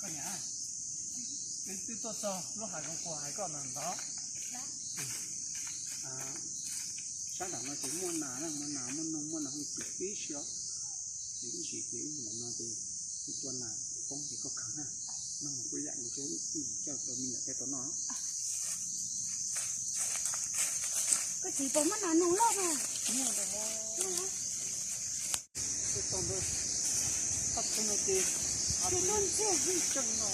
Niam, twb tuaj txog lub hav zoov kuv hais koj ntawd ntawd. Sab nram no ces muaj nas, muaj nas muaj noog muaj nas hooj twm tib si os. Ces ib ntsis ces wb mus ntawm no ces kuv tua nas poob ces koj khaws na. Noj mus kuj yam nkaus thiab, ib ntsis coj tau me nyuam tej tau noj. Koj txiv puas muaj nas noog loj mas? Tau ntawd, tau ntawd ces, tseej no, sab no.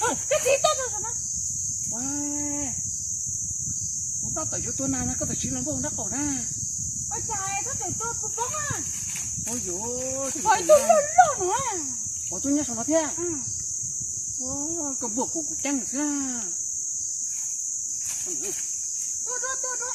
Koj txiv, tau ntawd saum no. Kuv tab tom yuav tua nas no koj txawm siv los npuaj nraub qaum na. Ua cas koj tseem tua puas poob a? Ua yuav, ua ib tug loj loj no. Ua tub nyob saum no thiab. Koj npuaj kuv kuv ceeb xwb na. Tua dua, tua dua.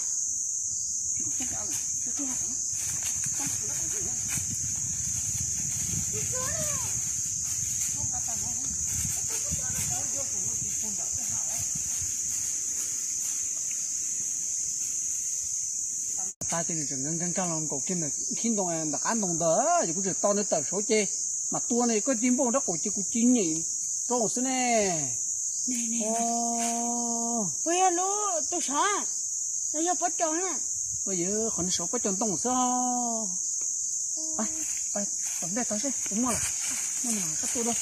Tas ces nws tseem nkees nkees los nkaum kiag ntawm khib ntoo ntawm qab ntoo ntawd, ces kuv tseem tos nws tawm saud ces mam tua ne, koj tig npuaj nraub qaum ces kuv cia li nyem rau xwb ne. Puas yog lub tus saud los yog pob cos na? Yog qhov nws saud pob cos ntoo xwb. Pais tom ntej tod seb puas muaj lawm, muaj mas koj tua dua.